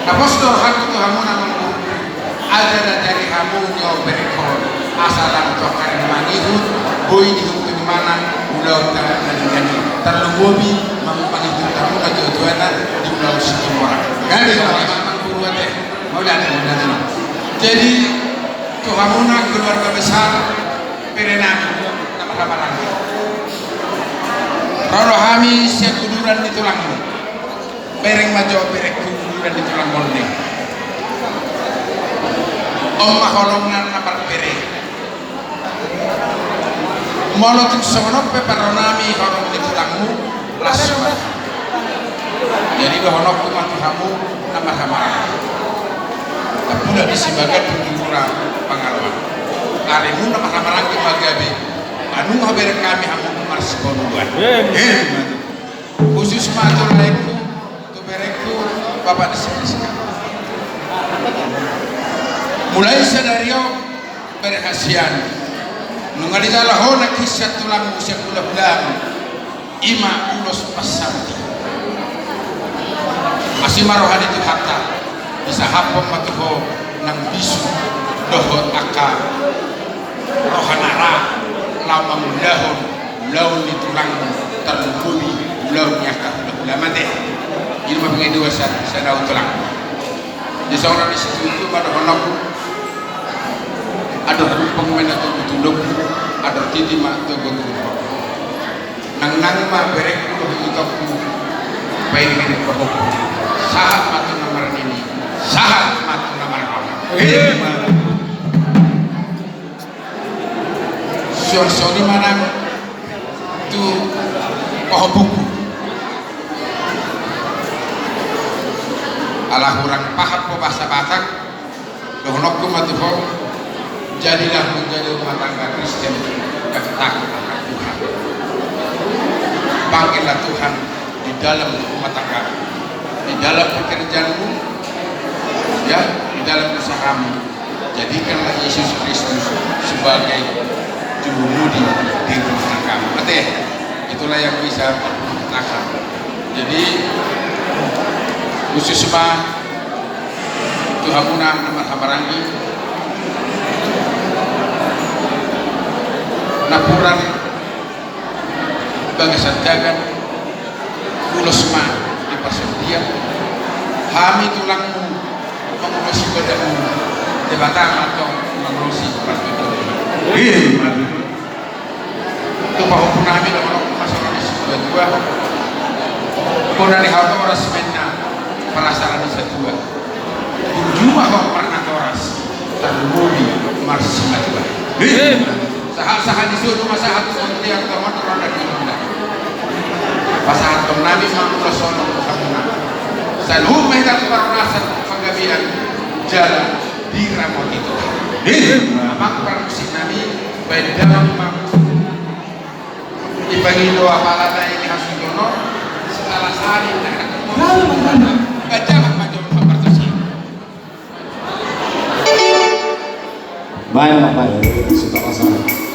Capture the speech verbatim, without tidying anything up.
Apostol hamu tu hamu na mangurung, ala na jadi hamu nyo berek on, asa lam tu akar mangihut, boi dihut tu mana, ulaon na ningani. Tarlumobi, mangihut hamu na jojoana, di ulaon Situmorang. Gari, mangurung ate, mau ate, mau ate. Jadi, tu hamu na keluarga besar, bere nami, na marhahamaranggi. Ro do hami sian uduran ni tulangmu. Bereng ma jo berekku, uduran ni tulang Monde. On ma holong na marbere. Molo tung songon on pe parro nami holong ni tulangmu, las ma. Jadi dohononku ma tu hamu na marhahamaranggi. Tapulak di Sibagan, tu Jurura Pangaloan. Arimu na marhahamaranggi ma gabe. Anu ma bereng hami hamu marsipangidoan. Amin. Khusus ma tu laengku, tu berekku, Bapak di sini sekarang. Mulai sadari on, bere hasian. Nunga dijalo ho na kisah tulangmu sian hulahulam. Ima ulos pansanti. Asi ma roha ni Tuhanta, disahaphon ma tu ho nang bisu dohot angka roha na ra laho mangulahon ulaon ni tulangmu, tarlumobi ulaon ni angka hulahulam ate. I ma pangidoan sian, sian au tulang. Di songon i, di situ ma dohononku. Adong lumpang ma na togu tu lombu, adong titi ma togu tu lombu. Nangnang ma berekku dohot itongku, paingiring pahompu. Sahat ma tu na marnini, sahat ma tu na marnono. Ima. Suang songon i ma nang tu pahompungku. Ala hurang paham ho bahasa Batak, dohononku ma tu ho, jadilah menjadi rumah tangga Kristen yang takut akan Tuhan. Panggillah Tuhan di dalam rumah tangga, di dalam pekerjaanmu, ya, di dalam usahamu. Jadikanlah Yesus Kristus sebagai jurumudi di rumah tanggamu. Ate, itulah yang bisa mengatakan. Jadi, khusus ma tu hamuna na marhahamaranggi, napuran bagasan dagan, ulos ma di parsandian, hami tulangmu mangulosi badanmu, Debata ma antong mangulosi partondimu. Ima. Tu pahompu nami na manang pasaran ni situatua. Bona ni hatoras ma inna parasaran ni satua. Burju ma ho marnatoras, tarlumobi marsimatua. Ima. Sahat-sahat ni solu ma sahat tu songon dia, tu amang tu randa di rumah. Pasahaton nami ma ulos on tu hamuna. Saluhut ma hita tu parhorasan, panggabean, jala diramoti Tuhan. Ima. Amang parmusik nami, baen damang ma. Dipangido apala na i di hasuhuton on, setelah sehari, nah, baen damang ma jo parmusik. Baen ma, baen. Setelah sehari.